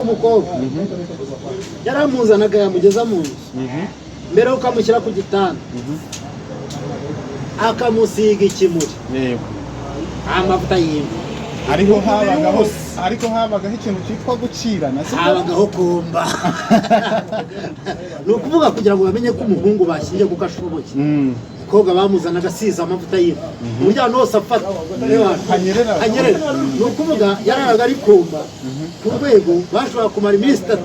Umukobwa yaramuzanaga, yamugeza mu nzu, mbere yuko amushyira ku gitanda akamusiga ikimuri, amavuta y'inka. Ariko habagaho, ariko habagaho ikintu cyitwa gukirana, sibyo? Habagaho kumba, ni ukuvuga kugira ngo bamenye ko umuhungu bashyingiye kuko ashoboye. Umukobwa bamuzanaga asize amavuta y'inka, uburyo ahantu hose afata Hanyerera. Hanyerera. Ni ukuvuga yararaga ari kumba ku rwego bashobora kumara iminsi 3,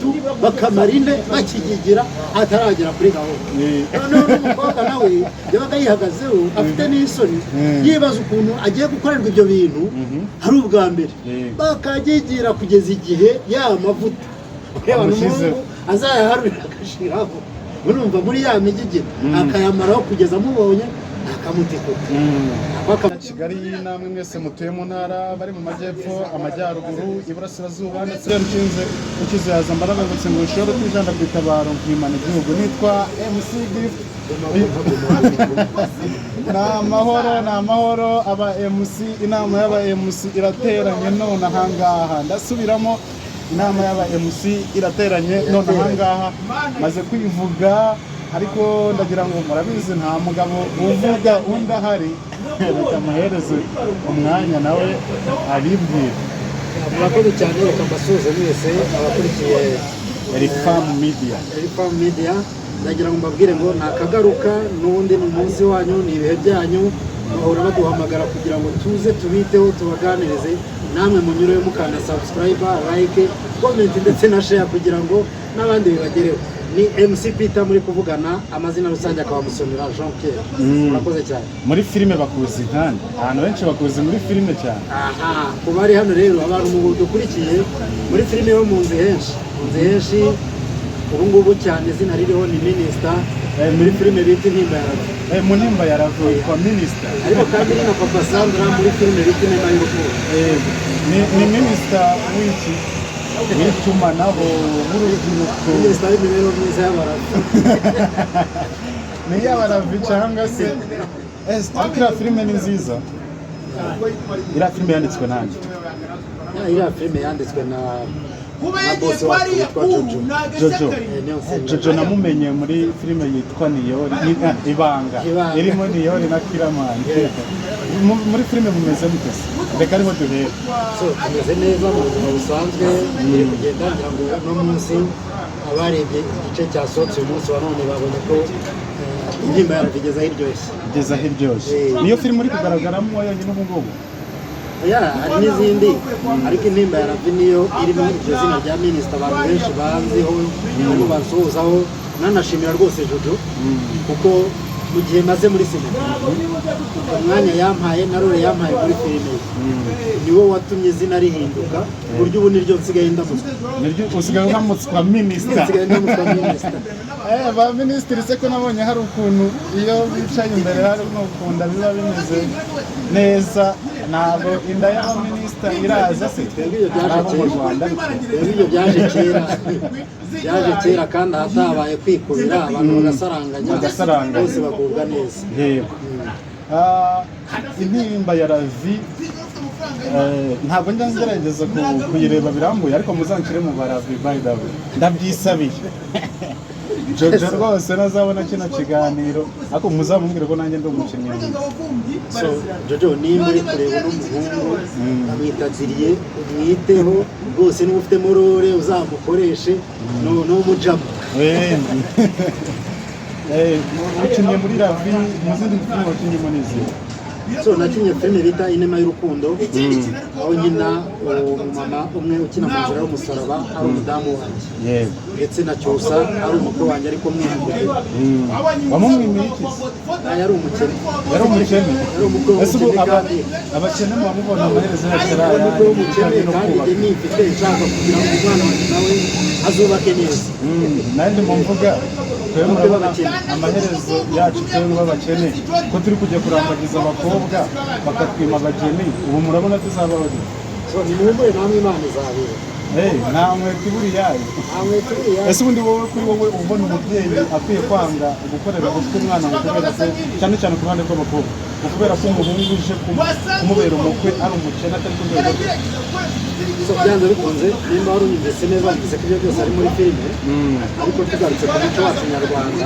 bakamara 4 bakigigira ataragera kuri gahunda. Noneho n'umukobwa nawe yabaga yihagazeho afite n'isoni, yibaza ukuntu agiye gukorerwa ibyo bintu ari ubwa mbere. Bakagigira kugeza igihe ya mavuta reba Amushizeho. n'umuhungu azayaharurira agashiraho, urumva muri ya migigiro akayamaraho kugeza amubonye akamutikura. Kigali, namwe mwese mutuye mu ntara, bari mu majyepfo, amajyaruguru, iburasirazuba ndetse nshinze ukizaza mbarabangutse ngo ushobore kwijanda ku itabaro nkimana igihugu. Nitwa MC Gift. Ni amahoro, ni amahoro. Aba MC, inama y'aba MC irateranye none ahangaha. Ndasubiramo, inama y'aba MC irateranye none ahangaha. Maze kwivuga, ariko ndagira ngo murabizi, nta mugabo uvuga undi ahari. Reka muhereze umwanya nawe abibwire. Murakoze cyane. Reka mbasuhuze mwese abakurikiye Elifam Media. Elifam Media. Ndagira ngo mbabwire ngo nakagaruka n'ubundi, ni umunsi wanyu, ni ibihe byanyu. Bahora baduhamagara kugira ngo tuze tubiteho, tubaganirize. Namwe munyureho mukanda subscribe, like, comment ndetse na share kugira ngo n'abandi bibagereho. Ni MC Peter muri kuvugana, amazina rusange akaba Musonera Jean Pierre. Murakoze cyane. Muri filime bakuzi nkande? Abantu benshi bakuzi muri filime cyane. Aha ku bari hano rero, abantu mu dukurikiye muri filime yo mu nzu henshi, mu nzu henshi ubu ngubu cyane izina ririho ni Minisita muri filime bita Intimba ya Ravi. Mu Ntimba ya Ravi witwa Minisita? Ariko kandi ni na Papa Sandra muri filime bita Inema y'Urukundo. Ni minisita w'iki? W'itumanaho, w'urubyiruko? Minisita w'imibereho myiza y'Abaravi. Ni iy'Abaravi cyangwa se ariko iriya filime ni nziza. Iriya filime yanditswe nanjye. Iriya filime yanditswe na boss wacu witwa Jojo. Jojo. Niyo nsenga. Jojo namumenye muri filime yitwa Niyori, Ibanga. Ibanga. Irimo Niyori na Kiramani. Muri filime mumeze mute se? Reka ariho duhera. So, tumeze neza mu buzima busanzwe, biri kugenda. Ngira ngo uno munsi abarebye igice cyasohotse uyu munsi wa none babonye ko Intimba ya Ravi igeze aho iryoshye. Igeze aho iryoshye. Niyo filime uri kugaragaramo yonyine ubu ngubu? Ya, hari n'izindi, ariko Intimba ya Ravi niyo irimo iryo zina rya minisita abantu benshi banziho, barimo bansuhuzaho. Nanashimira rwose Jojo, kuko mu gihe maze muri sinema, umwanya yampaye na role yampaye muri filime ye niwo watumye izina rihinduka, ku buryo ubu niryo nsigaye ndamutswa. Niryo usigaye uramutswa, minisita? Nsigaye ndamutswa minisita. Ba minisitiri se ko nabonye hari ukuntu iyo bicaye imbere hari n'ukunda biba bimeze neza, ntabwo inda y'abaminisita iraza se? Twebwe ibyo byaje Ari abo mu kera. Rwanda ariko. Twebwe ibyo byaje kera, byaje kera, kandi ahatabaye kwikubira abantu bagasaranganya, Bagasaranganya. bose bagubwa neza. Yego. Intimba ya Ravi, ntabwo njya ngerageza kuyireba birambuye, ariko muzanshyire mu baravi. By the way, ndabyisabiye Jojo rwose, nazabona kino kiganiro, ariko muzamubwire ko nanjye ndi umukinnyi mwiza. So Jojo, nimba uri kureba uno muhungu, amwita Ziriye, umwiteho rwose. Niba ufitemo role uzamukoreshe, ni umujama. Ukinnye muri Ravi, mu zindi filime wakinnyemo ni izihe? So, nakinnye filime bita Inema y'Urukundo, aho nkina umumama umwe ukina mu nzira y'umusaraba, ari umudamu wanjye, ndetse na Cyusa ari umukwe wanjye, ariko mwimuriye. Wamumwimiye iki se? Yari umukene. Yari umukene? Yari umukwe Ese ubu w'umukene kandi abakene muba mubona amaherezo yacu ari yari umukwe ayahe w'umukene bijyanye no kandi kubaka? njye nifite nshaka kugira ngo umwana wanjye nawe azubake neza. Nanjye mu mvuga twebwe murabona b'abakene. Amaherezo yacu twebwe b'abakene, ko turi kujya kurambagiza abakobwa bakatwima abageni, ubu murabona tuzaba bari So nimuhumure, namwe Imana izabera. Nta nkweto ibura iyayo. Nta nkweto ibura iyayo. Ese ubundi wowe, kuri wowe ubona umubyeyi akwiye kwanga gukorera ubukwe umwana ngo kubera ko, cyane cyane ku ruhande rw'abakobwa? Kubera ko umuhungu uje kumubera umukwe ari umukene, atari ku rwego rwe. So, byanze bikunze, nimba wari unyumvise neza, wumvise ko ibyo byose ari muri filime. Ariko tugarutse ku muco wacu nyarwanda,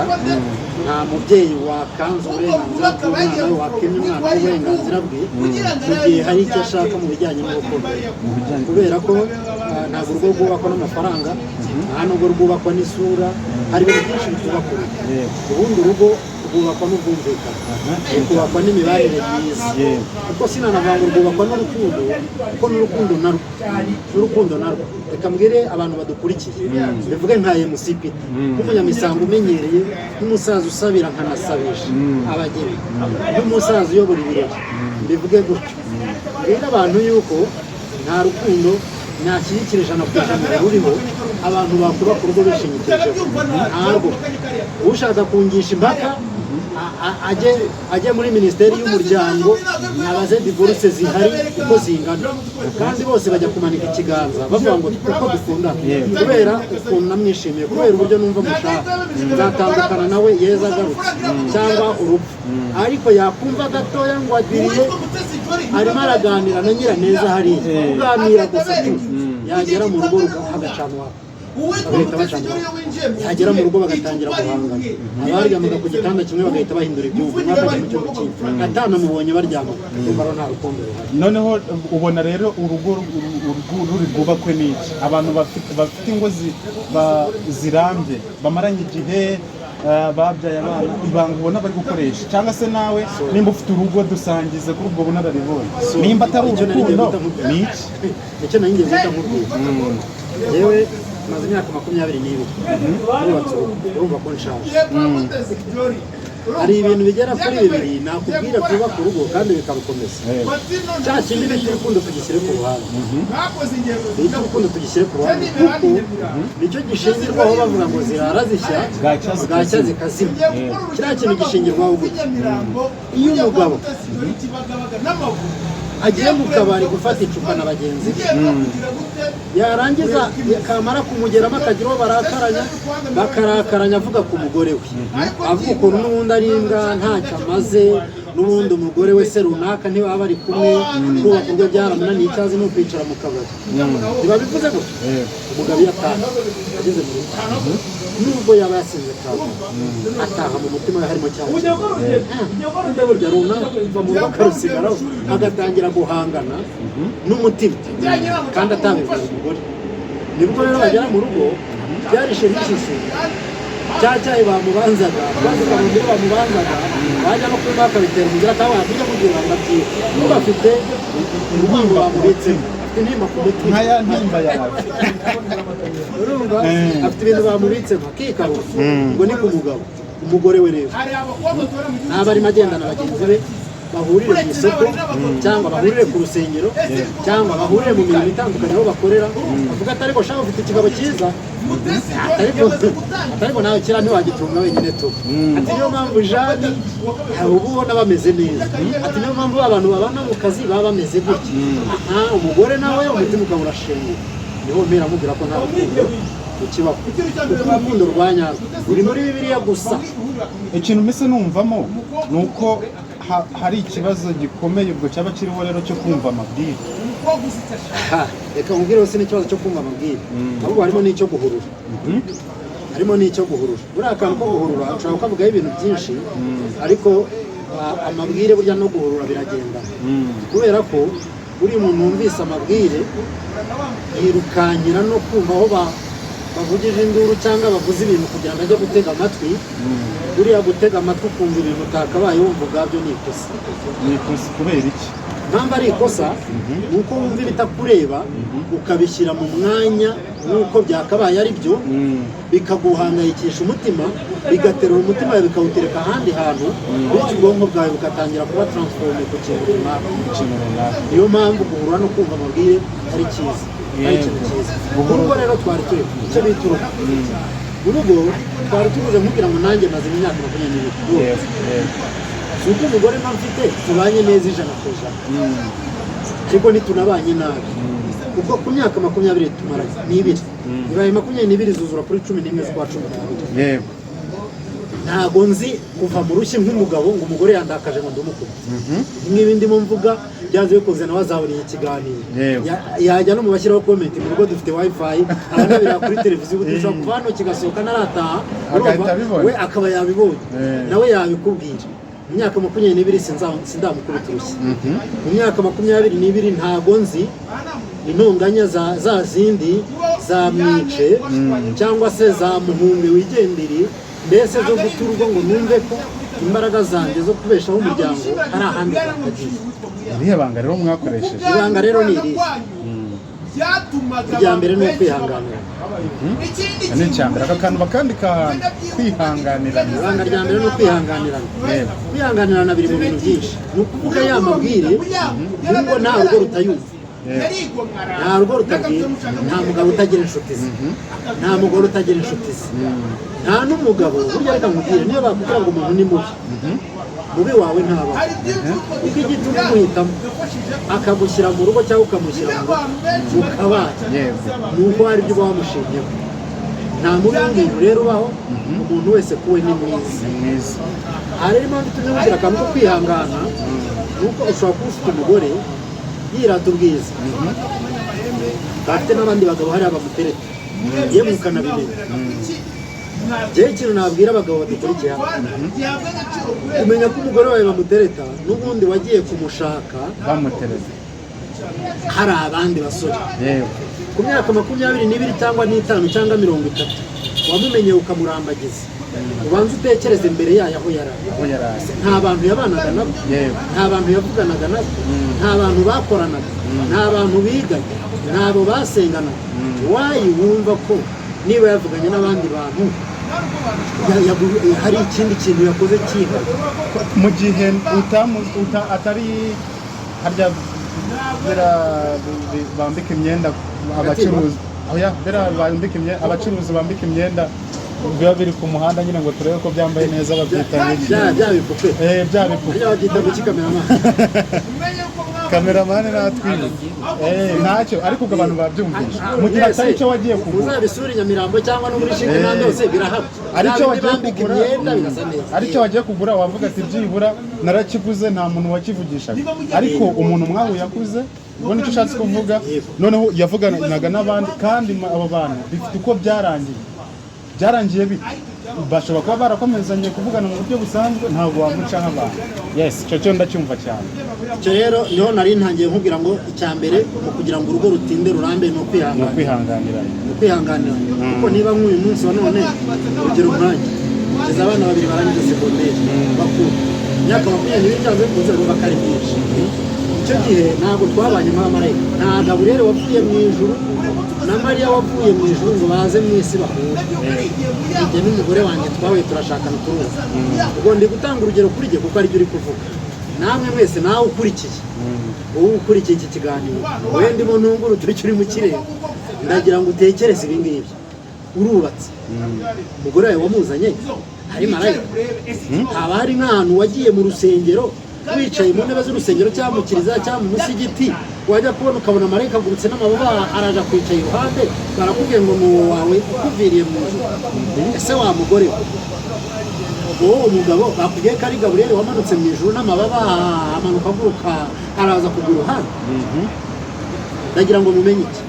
nta mubyeyi wakanze uburenganzira bw'umwana we, wakemye umwana we uburenganzira bwe mu gihe hari icyo ashaka mu bijyanye n'urukundo. Kubera ko ntabwo urugo rwubakwa n'amafaranga, nta nubwo rwubakwa n'isura. Hari ibintu byinshi bitubaka urugo. Ubundi urugo rwubakwa n'ubwumvikane, rukubakwa n'imibanire myiza. Kuko sinanavuga ngo rwubakwa n'urukundo, kuko n'urukundo narwo, reka mbwire abantu badukurikiye, bivuge nka MC Peter, nk'umunyamisango umenyereye, nk'umusaza usabira nkanasabisha abageni, nk'umusaza uyobora ibirori, mbivuge gutyo, mbwire abantu yuko nta rukundo nashyigikira 100% ruriho abantu bakubaka urugo bishingikirijeho. Ntabwo ushaka kungisha impaka ajye muri Minisiteri y'Umuryango, abaze divorce zihari uko zingana, kandi bose bajya kumanika ikiganza bavuga ngo kuko dukundana, kubera ukuntu namwishimiye, kubera uburyo numva mushaka, nzatandukana nawe yeza agarutse cyangwa urupfu. Ariko yakumva gatoya ngo agiriye arimo araganira na Nyiraneza hariya, kuganira gusa tu, yagera mu rugo hagacana uwaka, bagahita bacana uwaka. Yagera mu rugo bagatangira guhangana, abaryamaga ku gitanda kimwe bagahita bahindura ibyumba, umwe akajya mu cyumba kindi atanamubonye baryama. Urumva rero nta rukundo ruhari. Noneho ubona rero urugo ruri bwubakwe n'iki? Abantu bafite ingo zirambye, bamaranye igihe, babyaye abana, ibanga ubona bari gukoresha, cyangwa se nawe nimba ufite urugo, dusangize kuri ubwo bunararibonye. Nimba atari Icyo nari ngiye urukundo, guhita nkubwira. ni iki? Icyo nari ngiye guhita nkubwira, yewe maze imyaka 22 nubatse urugo, urumva ko nshaje. Hari ibintu bigera kuri bibiri nakubwira byubaka urugo kandi bikarukomeza. Cya kindi bita urukundo tugishyire ku ruhande, bita urukundo tugishyire ku ruhande, kuko nicyo gishingirwaho bavuga ngo zirara zishya bwacya bwacya zikazima. Kiriya kintu gishingirwaho gutya: iyo umugabo agiye mu kabari gufata icupa na bagenzi be, yarangiza kamara kumugeramo akagira uwo barakaranya, bakarakaranya avuga ku mugore we, avuga ukuntu n'ubundi ari imbwa, ntacyo amaze, n'ubundi umugore we se runaka ntibaba bari kumwe, kubaka urwe byaramunaniye, icyo azi ni ukwicara mu kabari. Ntibabivuze gutyo? Umugabo iyo ataha ageze mu rugo, nubwo yaba yasinze kawe, ataha mu mutima we harimo cya kintu burya runaka kuva mu rugo akarusigaraho, agatangira guhangana n'umutima kandi atabibwiye umugore. Nibwo rero bagera mu rugo byarishe nk'ishusho cya cyayi bamubanzaga, baziga bamubanzaga, bajya no kunywa bakabitera umugera cyangwa wakujya mubwira ngo abyihe kuko afite urwango bamubitsemo, afite intimba ku mutima. Nka ya ntimba yawe. Urumva, afite ibintu bamubitsemo, akikarura. Ngo ni ku mugabo. Umugore we rero naba arimo agendana na bagenzi be, bahurire ku isoko cyangwa bahurire ku rusengero cyangwa bahurire mu mirimo itandukanye aho bakorera, bavuga ati: "Ariko shaka ufite ikigabo cyiza, ariko nawe kiriya ntiwagitunga wenyine tu." Ati: "Niyo mpamvu Jani uba ubona bameze neza." Ati: "Niyo mpamvu abantu babana mu kazi baba bameze gutya." Aha umugore nawe umutima ukaba urashenguka. Niho mpera amubwira ko nta rukundo rukibaho, kuko urukundo rwa nyarwo ruri muri Bibiliya gusa. Ikintu mbese numvamo ni uko hari ikibazo gikomeye ubwo cyaba kiriho rero cyo kumva amabwire. Ha, reka nkubwire, hose n'ikibazo cyo kumva amabwire, ahubwo harimo n'icyo guhurura, harimo n'icyo guhurura. Buriya akantu ko guhurura ushobora kukavugaho ibintu byinshi, ariko amabwire burya no guhurura biragenda, kubera ko buriya umuntu wumvise amabwire yirukankira no kumva aho bavugije induru cyangwa bavuze ibintu kugira ngo ajye gutega amatwi. Buriya gutega amatwi ukumva ibintu utakabaye wumva ubwabyo ni ikosa. Ni ikosa kubera iki? Impamvu ari ikosa ni uko wumva ibitakureba ukabishyira mu mwanya nk'uko byakabaye ari byo, bikaguhangayikisha umutima, bigaterura umutima wawe bikawutereka ahandi hantu, bityo ubwonko bwawe bugatangira kuba transformé ku kintu runaka. Ikintu runaka. Niyo mpamvu guhura no kumva amabwire ari cyiza, ari ikintu cyiza. Urugo rero twari turi icyo bita urugo, urugo twari tuvuze nkubwira ngo nanjye maze imyaka 22. Yego. Si uko umugore mba mfite tubanye neza 100%, ariko ntitunabanye nabi, kuko ku myaka 20 tumaranye n'ibiri, ibaye 22 zuzura kuri 11 z'ukwa 12. Ntago nzi kuva mu rushyi nk'umugabo ngo umugore yandakaje ngo ndumukubite. Nk'ibi ndimo mvuga, byanze bikunze nawe azabona iki kiganiro. Yajya no mu bashyiraho comment. Mu rugo dufite WiFi, abanabira kuri televiziyo. Ubu dushobora kuva hano kigasohoka narataha, Agahita urumva, abibona. we akaba yabibonye. Nawe yabikubwira. Mu myaka 22 sindamukubita urushyi. Mu myaka 22 ntago nzi intonganya za zindi za mwice cyangwa se za muhumbi wigendere, mbese zo guta urugo, ngo numve ko imbaraga zanjye zo kubeshaho umuryango hari ahandi zakagiye. Irihe banga rero mwakoresheje? Ibanga rero ni irihe? Irya mbere ni ukwihanganira. Ni icya mbere, aka kantu bakandika ahantu, kwihanganirana. Ibanga rya mbere ni ukwihanganirana. Kwihanganirana biri mu bintu byinshi. Ni ukuvuga ya mabwire nubwo nta rugo rutayumva, nta rugo rutabwira, nta mugabo utagira inshuti ze, nta mugore utagira inshuti ze, nta n'umugabo. Burya reka nkubwire, niyo bakubwira ngo umuntu ni mubi, mubi wawe ntabaho, kuko igituma umuhitamo akagushyira mu rugo cyangwa ukamushyira mu rugo mukabana ni uko hari ibyo uba wamushimyeho. Nta mubi w'umuntu rero ubaho, umuntu wese kuwe ni mwiza. Ni mwiza. Aha rero impamvu itumye mugira akantu ko kwihangana ni uko ushobora kuba ufite umugore yirata ubwiza, bafite n'abandi bagabo hariya bamutereta, yewe mukanabimenya. Njyewe ikintu nabwira abagabo badukurikiye hano, kumenya ko umugore wawe bamutereta, n'ubundi wagiye kumushaka bamutereza hari abandi basore. Ku myaka 22 cyangwa n'itanu cyangwa 30 wamumenye ukamurambagiza, ubanza utekereze mbere yayo aho yari ari. Aho yaraye. Nta bantu yabanaga nabo? Nta bantu yavuganaga nabo? Nta bantu bakoranaga? Nta bantu biganye? Ntabo basenganaga? Why wumva ko niba yavuganye n'abandi bantu hari ikindi kintu yakoze cyihariye? Mu gihe atari harya bera bambika imyenda abacuruzi, oya, bera bambika imyenda abacuruzi, bambika imyenda biba biri ku muhanda nyine ngo turebe ko byambaye neza, babyita ngo Bya bya bipupe. Eh, bya bipupe. Harya babyita ngo iki, cameraman? Cameraman natwize, ntacyo, ariko ubwo abantu babyumvishe mu gihe atari icyo wagiye kugura. Uzabisure i Nyamirambo cyangwa no muri Shike n'ahandi hose birahaba. Aricyo Bya bindi wagiye bambika kugura, imyenda bigasa neza. Aricyo wagiye kugura, wavuga ati byibura narakiguze, nta muntu wakivugishaga. Ariko umuntu mwahuye akuze, ubwo nicyo ushatse kuvuga. Noneho yavuganaga n'abandi, kandi abo bantu bifite uko byarangiye, byarangiye bite? Bashobora kuba barakomezanye kuvugana mu buryo busanzwe, ntabwo wamucaho abantu. Yes, icyo cyo ndacyumva cyane. Icyo rero niho nari ntangiye nkubwira ngo icya mbere mu kugira ngo urugo rutinde rurambe ni ni ukwihangana. Ukwihanganirana. Ni ukwihanganira, kuko niba nk'uyu munsi wa none, urugero nkanjye ngeze abana babiri barangije segonderi bakuru, imyaka 22 byanze bikunze urumva ko ari myinshi. Icyo gihe ntabwo twabanye nk'abamarayika. Nta Gaburiyeli wavuye mu ijuru na Mariya wavuye mu ijuru ngo baze mu isi bahure. Njye n'umugore wanjye twahuye turashakana turuzi. Ubwo ndi gutanga urugero kuri jye kuko aribyo uri kuvuga. Namwe mwese, nawe ukurikiye, wowe ukurikiye iki kiganiro, wowe ndimo ntunga urutoki uri mu kirere, ndagira ngo utekereze ibi ngibi. Urubatse, umugore wawe wamuzanye hari marayika? Haba hari nk'ahantu wagiye mu rusengero, wicaye mu ntebe z'urusengero cyangwa mu kiliziya cyangwa mu musigiti, wajya kubona ukabona marayika agurutse n'amababa araje akwicaye iruhande, barakubwiye ngo ni uwo wawe ukuviriye mu ijuru? Ese wa mugore we, wowe umugabo bakubwiye ko ari Gaburiyeli wamanutse mu ijuru n'amababa, amanuka aguruka araza kugura iruhande? Ndagira ngo mumenye iki: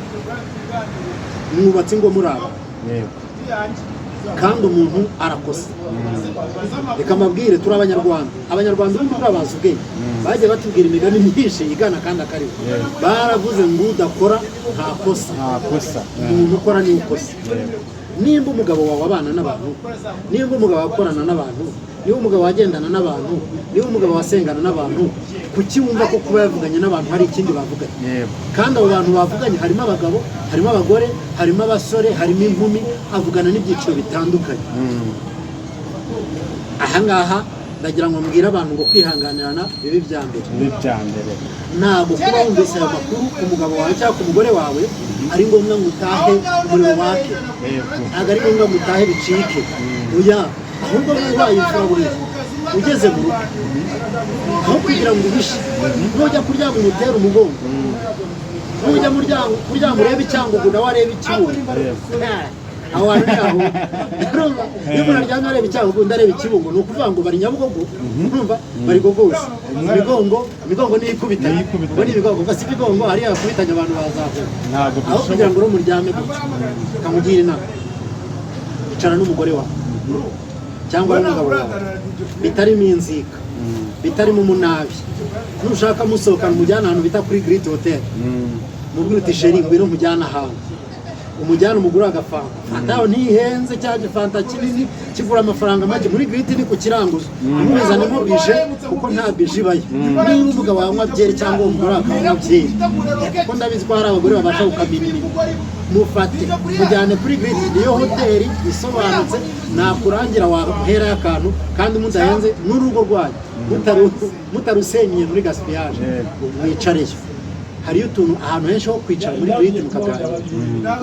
mwubatse ingo muri aba, kandi umuntu arakosa. Reka mbabwire, turi Abanyarwanda. Abanyarwanda ubundi turabazi ubwenge, bagiye batubwira imigani myinshi igana kandi akariho. Baravuze ngo udakora ntakosa. Nta kosa. Umuntu ukora niwe ukosa. Nimba umugabo wawe abana n'abantu, nimba umugabo akorana n'abantu, niba umugabo agendana n'abantu, niba umugabo asengana n'abantu, kuki wumva ko kuba yavuganye n'abantu hari ikindi bavuganye? Kandi abo bantu bavuganye harimo abagabo, harimo abagore, harimo abasore, harimo inkumi, avugana n'ibyiciro bitandukanye. Ahangaha ndagira ngo mbwire abantu ngo kwihanganirana bibe ibya mbere. Bibe ibya mbere. Ntabwo kuba wumvise ayo makuru ku mugabo wawe cyangwa ku mugore wawe ari ngombwa ngo utahe umuriro wake. Ntabwo ari ngombwa ngo utahe bicike, oya. Ahubwo ubaye imfura, buriya ugeze mu rugo, aho kugira ngo ubishe, nujya kuryama umutere umugongo, nujya kuryama urebe icyangugu nawe arebe ikibuno. Aho hantu ni aho. Urumva, iyo umuntu aryamye areba Icyangugu, undi areba Ikibungo, ni ukuvuga ngo bari Nyabugogo, urumva, bari Gogozi, imigongo, imigongo niyo ikubitanye. Niyo ikubitanye. Ubwo ni imigongo basi, imigongo hariya yakubitanye, abantu bazahura. Ntabwo Aho kugira bishoboka. ngo uri muryame gutya, kamugira inama: icara n'umugore wawe cyangwa n'umugabo wawe, bitarimo inzika, bitarimo umunabi. Nushaka musohokana, umujyana ahantu bita kuri Great Hotel, mubwire uti: "Chéri, ngwino nkujyane ahantu." Umujyane, umugure agafanta. Fanta yaho ntihenze, cya gifanta kinini kigura amafaranga make. Muri Great ni ku kiranguzo. Ntimubizanemo bije, kuko nta bije ibayo. Niba umugabo wanywa byeri cyangwa uwo mugore akanywa byeri, kuko ndabizi ko hari abagore babasha gukamira iminwa, mufate mujyane kuri Great. Niyo hoteli isobanutse nakurangira waherayo akantu kandi mudahenze, n'urugo rwanyu mutarusenyeye muri gaspillage. Mwicareyo, hariyo utuntu, ahantu henshi ho kwicara muri Great, mukaganira,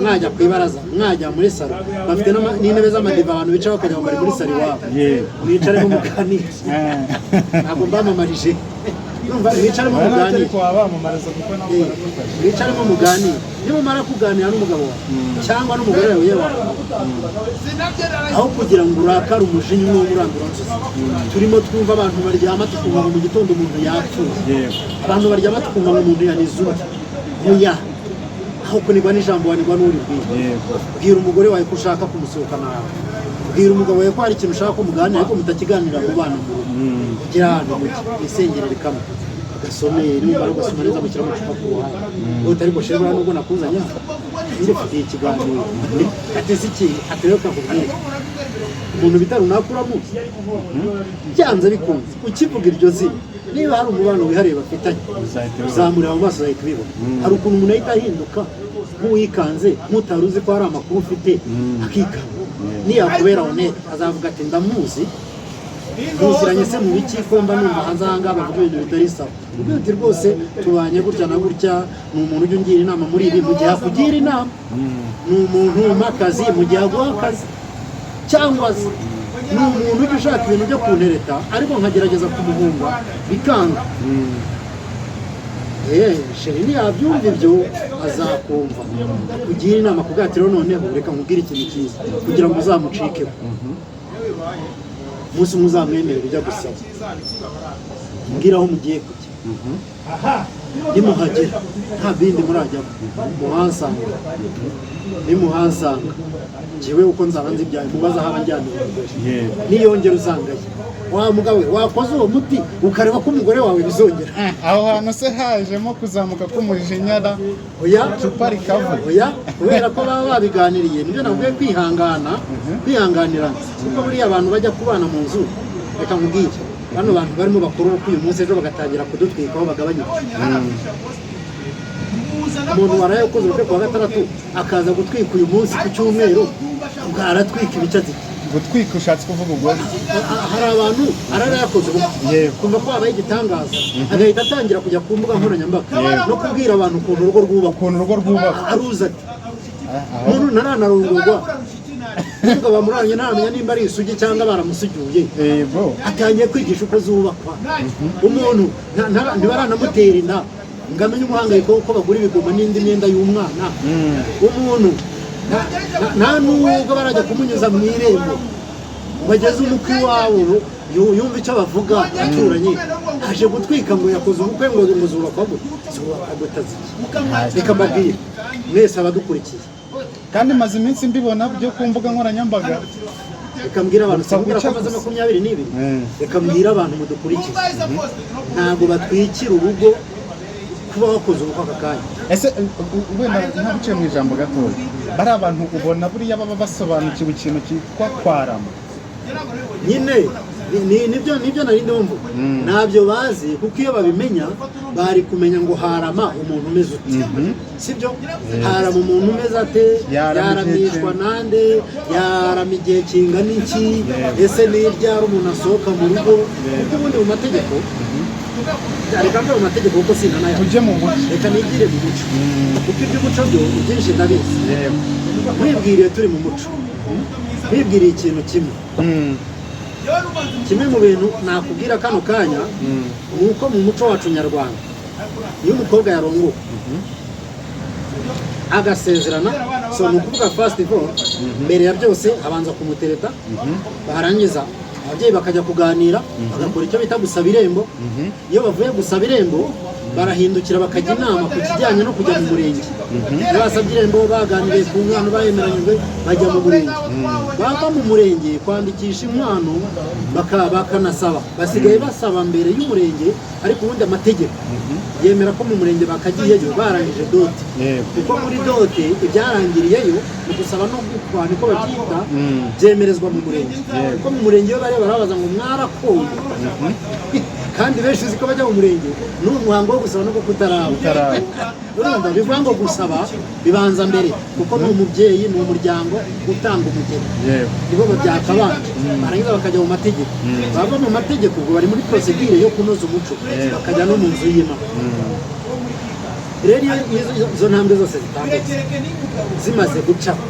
mwajya ku ibaraza, mwajya muri salo, bafite n'intebe z'amadiva abantu bicara bakajya ngo bari muri salo iwabo. Mwicaremo muganire. Ntabwo mbamamarije. Urumva, mwicaremo Ntacyo, muganire. ariko wabamamariza kuko nabo baragufasha. Mwicaremo muganire. Nimumara kuganira n'umugabo wawe cyangwa n'umugore wawe, yewe, aho kugira ngo urakare, umujinya umwe w'umuranduranzuzi turimo twumva, abantu baryama tukumva ngo mu gitondo umuntu yapfuye. Abantu baryama tukumva ngo umuntu yanize undi. Oya, aho kunigwa n'ijambo wanigwa n'uri bwire. Bwira umugore wawe ko ushaka kumusohokana ahantu. Bwira umugabo wawe ko hari ikintu ushaka ko muganira, ariko mutakiganira mu bana mu rugo. Ugera ahantu mujye mwisengerere kamwe ugasome. Nimumara ugasoma neza, mushyira amacupa ku ruhande. Wowe utari chéri, buriya nubwo nakuzanye hano, ngufitiye ikiganiro. Ati: "Si iki?" Ati: "Rero kakubwira, umuntu bita runaka uramuzi?" Byanze bikunze ukivuga iryo zina, niba hari umubano wihariye bafitanye, Uzahita ubibona. Uzamureba mu maso, uzahita ubibona. Hari ukuntu umuntu ahita ahinduka nk'uwikanze, nk'utari uzi ko hari amakuru ufite, akikanga. Niyakubera honnête, azavuga ati: "Ndamuzi, muziranye se mu biki, ko mba numva hanze aha ngaha bavuga ibintu bitari sawa?" Ubwo uti: "Rwose tubanye gutya na gutya, ni umuntu ujya ungira inama muri ibi." Mu gihe akugira inama, ni umuntu umpa akazi, mu gihe aguha akazi, cyangwa se ni umuntu ujya ushaka ibintu byo kuntereta, ariko nkagerageza kumuhunga bikanga. Chéri, ntiyabyumva ibyo, azakumva kugira inama ku bwatiro. Noneho reka nkubwire ikintu cyiza kugira ngo uzamucikeho umunsi umwe, uzamwemerera ujya gusaba. Mbwira aho mugiye kujya. Nimuhagera, nta bindi murajyamo, muhansanga. Nimuhansanga, njyewe uko nzaba nzi ibyawe, mubaze aho abajyana umugore. Niyongera uzangaye, wa mugabo we, wakoze uwo muti ukareba ko umugore wawe bizongera. Aho hantu se hajemo kuzamuka k'umujinya Oya. icupa rikava? Oya, kubera ko baba babiganiriye. Nibyo navuye, kwihangana, kwihanganirana, kuko buriya abantu bajya kubana mu nzu, reka nkubwire, bano bantu barimo bakora ubukwe uyu munsi, ejo bagatangira kudutwikaho bagabanyuka. Umuntu waraye ukoze ubukwe ku wa gatandatu, akaza gutwika uyu munsi ku cyumweru, ubwo aratwika ibice ati Gutwika ushatse kuvuga ubwo? Hari abantu arara yakoze ubukwe, kumva ko habaye igitangaza, agahita atangira kujya ku mbuga nkoranyambaga no kubwira abantu ukuntu urugo rwubakwa. Ukuntu urugo rwubakwa. Aruza ati umuntu ntaranarongorwa, n'umugabo bamuranye ntaramenya nimba ari isugi cyangwa baramusugiye, atangiye kwigisha uko zubakwa. Umuntu ntibaranamutera inda ngo amenye umuhangayiko w'uko bagura ibigoma n'indi myenda y'umwana. Umuntu nta nubwo barajya kumunyuza mu irembo ngo ageze umukwe iwabo, yumve icyo bavuga aturanye, aje gutwika ngo yakoze ubukwe, ngo zubakwa gute, zubakwa gute aziki? Reka mbabwire mwese abadukurikiye. Kandi maze iminsi mbibona byo ku mbuga nkoranyambaga. Reka mbwire abantu, Upfa simbwira ko guca amaze gusa. 22. Reka mbwire abantu mudukurikiye, ntabwo batwikira urugo kuba wakoze ubukwe aka kanya. Ese wenda ntaguciye mu ijambo gatoya, bari abantu ubona buriya baba basobanukiwe ikintu cyitwa kwarama? Nyine nibyo nari ndimo mvuga. Ntabyo bazi, kuko iyo babimenya bari kumenya ngo harama umuntu umeze ute, sibyo? Harama umuntu umeze ate? Yarama igihe Yaramishwa nande? Yarama igihe kingana iki? Ese ni ryari umuntu asohoka mu rugo? Kuko ubundi mu mategeko, reka mve mu mategeko kuko sinanaya. Tujye mu muco. Reka nigire mu muco, kuko iby'umuco byo ibyinshi ndabizi. Mwibwiriye turi mu muco, mwibwiriye ikintu kimwe. Kimwe mu bintu nakubwira kano kanya ni uko mu muco wacu nyarwanda, iyo umukobwa yarongowe Agasezerana. So ni ukuvuga, first of all, mbere ya byose abanza kumutereta, barangiza ababyeyi bakajya kuganira, bagakora icyo bita gusaba irembo. Iyo bavuye gusaba irembo, barahindukira bakajya inama ku kijyanye no kujya mu murenge. Iyo basabye irembo, baganiriye ku nkwano, bayemeranyijwe, bajya mu murenge. Bava mu murenge kwandikisha inkwano, bakanasaba. Basigaye basaba mbere y'umurenge, ariko ubundi amategeko yemera ko mu murenge bakagiyeyo barangije dot. Kuko muri dot ibyarangiriyeyo mu gusaba no gukwa, niko babyita, byemerezwa mu murenge. Kuko mu murenge iyo bareba barabaza ngo mwarakoye? Kandi benshi uzi ko bajya mu murenge n'uwo muhango wo gusaba no gukwa utaraba. Utaraba. Urumva, bivuga ngo gusaba bibanza mbere, kuko ni umubyeyi, ni umuryango utanga umugeni, nibo babyakabanje. Barangiza bakajya mu mategeko. Bava mu mategeko, ubwo bari muri procédure yo kunoza umuco, bakajya no mu nzu y'Imana. Rero iyo izo ntambwe zose zitambutse, zimaze gucaho,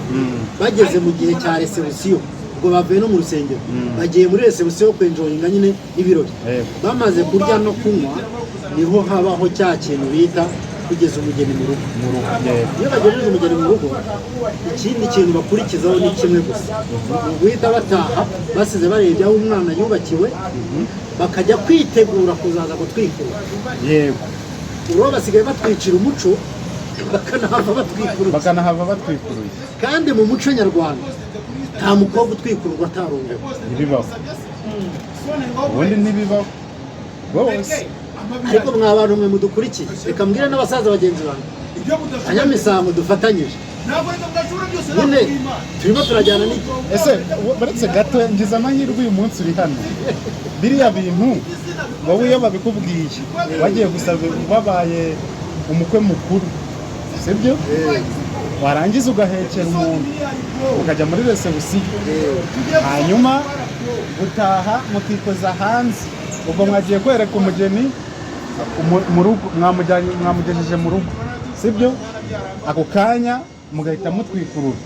bageze mu gihe cya réception, ubwo bavuye no mu rusengero, bagiye muri réception yo kwenjoyinga nyine ibirori, bamaze kurya no kunywa, niho habaho cya kintu bita kugeza umugeni mu rugo. Mu rugo, yego. Iyo bagejeje umugeni mu rugo, ikindi kintu bakurikizaho ni kimwe gusa, ni uguhita bataha basize barebye aho umwana yubakiwe, bakajya kwitegura kuzaza gutwikura. Ubu basigaye batwicira umuco, bakanahava batwikurura. Bakanahava batwikuruye. Kandi mu muco nyarwanda nta mukobwa utwikururwa atarongowe. Ntibibaho, ubundi ntibibaho rwose. Ariko mwa bantu mwe mudukurikiye, reka mbwire n'abasaza bagenzi banjye, abanyamisango dufatanyije nyine, turimo turajyana n'igihe. Ese uretse gato, ngize amahirwe uyu munsi uri hano, biriya bintu wowe iyo babikubwiye wagiye gusaba, wabaye umukwe mukuru, sibyo? Warangiza ugahekera umuntu, ukajya muri réception, hanyuma gutaha mukikoza hanze, ubwo mwagiye kwereka umugeni mu rugo, mwamujyanye, mwamugejeje mu rugo, sibyo? Ako kanya mugahita mutwikurura.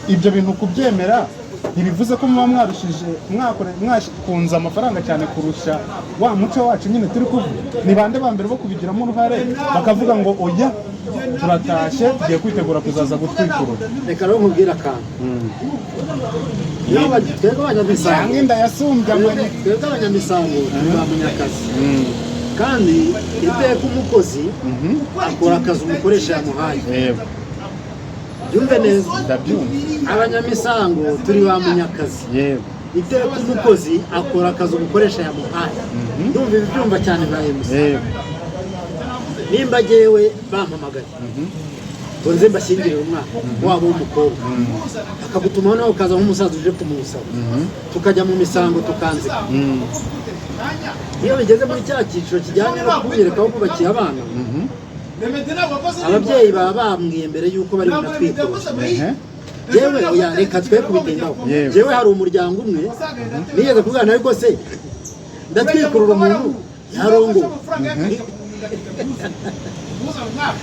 Ibyo bintu kubyemera ntibivuze ko muba mwarushije, mwakunze amafaranga cyane kurusha wa muco wacu nyine turi kuvuga? Ni bande ba mbere bo kubigiramo uruhare bakavuga ngo oya, turatashye, tugiye kwitegura kuzaza gutwikurura? Reka rero nkubwire akantu. Iyo twebwe abanyamisango, Cyangwa inda yasumbye amanyika. Twebwe abanyamisango turi ba munyakazi, kandi iteka umukozi akora akazi umukoresha yamuhaye. Byumve neza. Ndabyumva. Abanyamisango turi ba munyakazi. Iteka umukozi akora akazi umukoresha yamuhaye. Ndumva ibi byumva cyane ba MC. Nimba jyewe bampamagaye ngo nze mbashyingirire umwana wabo w'umukobwa, akagutumaho nawe ukaza nk'umusaza uje kumusaba, tukajya mu misango, tukanzika, iyo bigeze muri cya cyiciro kijyanye no kubereka aho bubakiye abana, ababyeyi baba bambwiye mbere y'uko bari bunatwikure. Yewe, oya, reka twe kubitindaho. Yewe, hari umuryango umwe nigeze kuvugana, ariko se ndatwikurura umuntu yarongowe?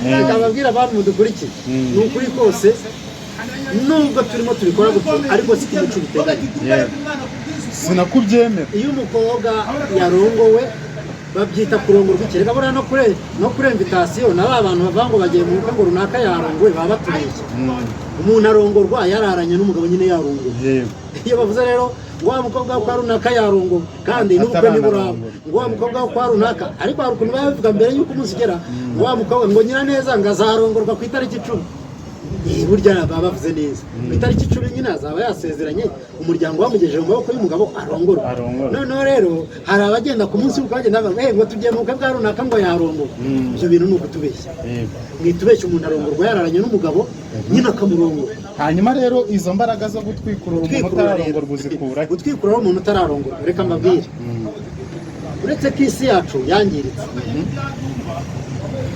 Reka babwire abantu mudukurikiye, ni ukuri kose, nubwo turimo tubikora gutyo, ariko si ko umuco ubiteganya. Sinakubyemera. Iyo umukobwa yarongowe, babyita kurongorwa iki? Reka buriya no kuri invitation na ba bantu bavuga ngo bagiye mu bukwe ngo runaka yarongowe, baba batubeshye. Umuntu arongorwa yararanye n'umugabo nyine, yarongowe. Iyo bavuze rero ngo wa mukobwa wo kwa runaka yarongowe, kandi n'ubukwe ntiburaba, ngo wa mukobwa wo kwa runaka, ariko hari ukuntu baba babivuga mbere y'uko umunsi ugera, ngo wa mukobwa, ngo Nyiraneza ngo azarongorwa ku itariki 10. Burya baba bavuze neza ku itariki 10 nyine azaba yasezeranye, umuryango wamugejeje mu maboko y'umugabo, arongorwa. Arongorwa. Noneho rero hari abagenda ku munsi w'ubukwe bagenda bavuga ngo tugiye mu bukwe bwa runaka ngo yarongowe." Ibyo bintu ni ukutubeshya. Mwitubeshya, umuntu arongorwa yararanye n'umugabo nyine, akamurongora. Hanyuma rero izo mbaraga zo gutwikurura umuntu Gutwikurura rero. utararongorwa uzikura he? Gutwikurura umuntu utararongorwa, reka mbabwire, uretse ko isi yacu yangiritse,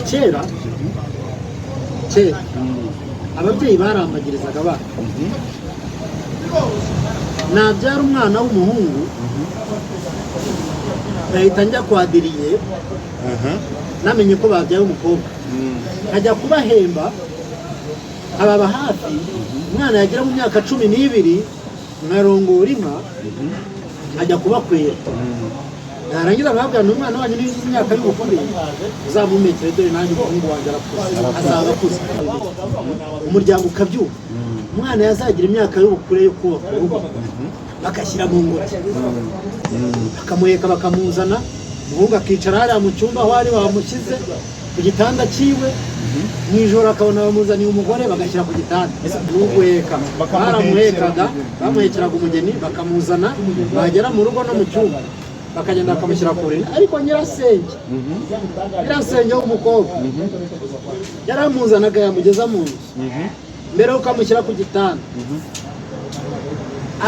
kera kera ababyeyi barambagirizaga abana. Nabyara umwana w'umuhungu, ngahita njya kwadiriye, namenye ko babyaye umukobwa, nkajya kubahemba, nkababa hafi. Umwana yagera mu myaka 12, nkarongora inka, nkajya kubakwera. Narangiza nkababwira nti umwana wanyu niba uzi imyaka y'ubukure uzamumekere, dore nanjye umuhungu wanjye arakuze, azaba akuze. Umuryango ukabyumva. Umwana yazagira imyaka y'ubukure yo kubaka urugo, bagashyira mu ngobyi, bakamuheka, bakamuzana. Umuhungu akicara hariya mu cyumba aho ari bamushyize ku gitanda cyiwe. Mu ijoro akabona bamuzaniye umugore, bagashyira ku gitanda. N'uguheka baramuhekaga, bamuhekeraga umugeni, bakamuzana, bagera mu rugo no mu cyumba bakagenda bakamushyira ku buriri. Ariko nyirasenge w'umukobwa yaramuzanaga, yamugeza mu nzu, mbere yuko amushyira ku gitanda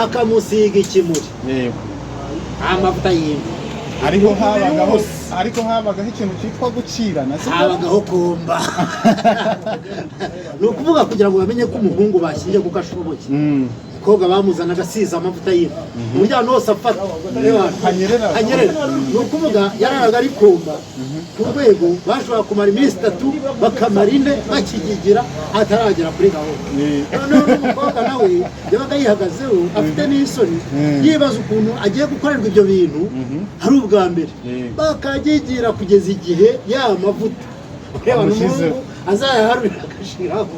akamusiga ikimuri, amavuta y'inka. Ariko habagaho, ariko habagaho ikintu cyitwa gukirana, sibyo? Habagaho komba. Ni ukuvuga kugira ngo bamenye ko umuhungu bashyingiye kuko ashoboye. Umukobwa bamuzanaga asize amavuta y'inka, uburyo ahantu hose afata Hanyerera. Hanyerera. Ni ukuvuga yararaga ari kumba ku rwego bashobora kumara iminsi 3, bakamara 4 bakigigira ataragera kuri gahunda. Noneho n'umukobwa nawe yabaga yihagazeho afite n'isoni, yibaza ukuntu agiye gukorerwa ibyo bintu ari ubwa mbere. Bakagigira kugeza igihe ya mavuta ureba Amushizeho. n'umuhungu azayaharurira agashiraho.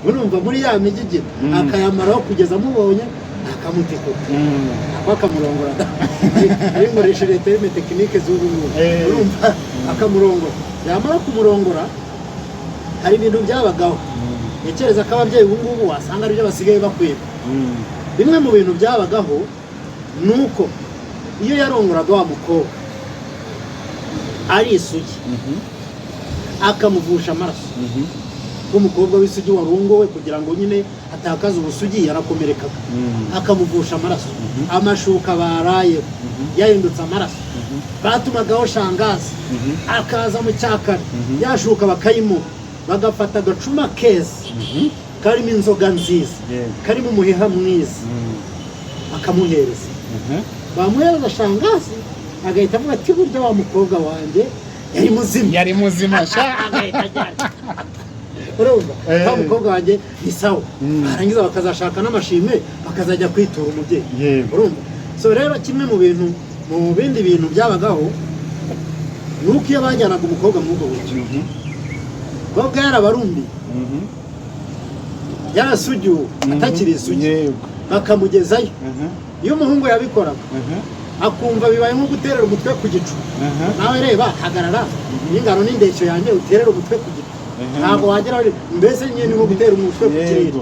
Urumva muri ya migigiro akayamaraho kugeza amubonye akamutikura, ako akamurongora. Abinkoresheje terme technique z'ubu ngubu. Urumva akamurongora, yamara kumurongora hari ibintu byabagaho. Ntekereza ko ababyeyi ubu ngubu wasanga aribyo basigaye bakwiba. Bimwe mu bintu byabagaho ni uko iyo yarongoraga wa mukobwa ari isugi, akamuvusha amaraso, nk'umukobwa w'isugi warongowe, kugira ngo nyine atakaze ubusugi yarakomerekaga, akamuvusha amaraso, amashuka barayeho yahindutse amaraso, batumagaho shangazi akaza mu cyakare, yashuka bakayimuha, bagafata agacuma keza karimo inzoga nziza, karimo umuheha mwiza, bakamuhereza. Bamuhereza, shangazi agahita avuga ati: "Burya wa mukobwa wanjye yari muzima." Yari muzima sha. Agahita ajyana. Urumva, wa mukobwa wanjye ni sawa. Barangiza bakazashaka n'amashimwe, bakazajya kwitura umubyeyi. Urumva, so rero kimwe mu bintu, mu bindi bintu byabagaho ni uko iyo bajyanaga umukobwa muri ubwo buryo, umukobwa yarabarumbiye, yarasugiwe, atakiri isugi, bakamugezayo, iyo umuhungu yabikoraga akumva bibaye nko guterera umutwe ku gicu. Nawe reba, hagarara n'ingano n'indeshyo yanjye, uterere umutwe ku gicu, ntabwo wagera, mbese nyine ni nko gutera umutwe ku kirere.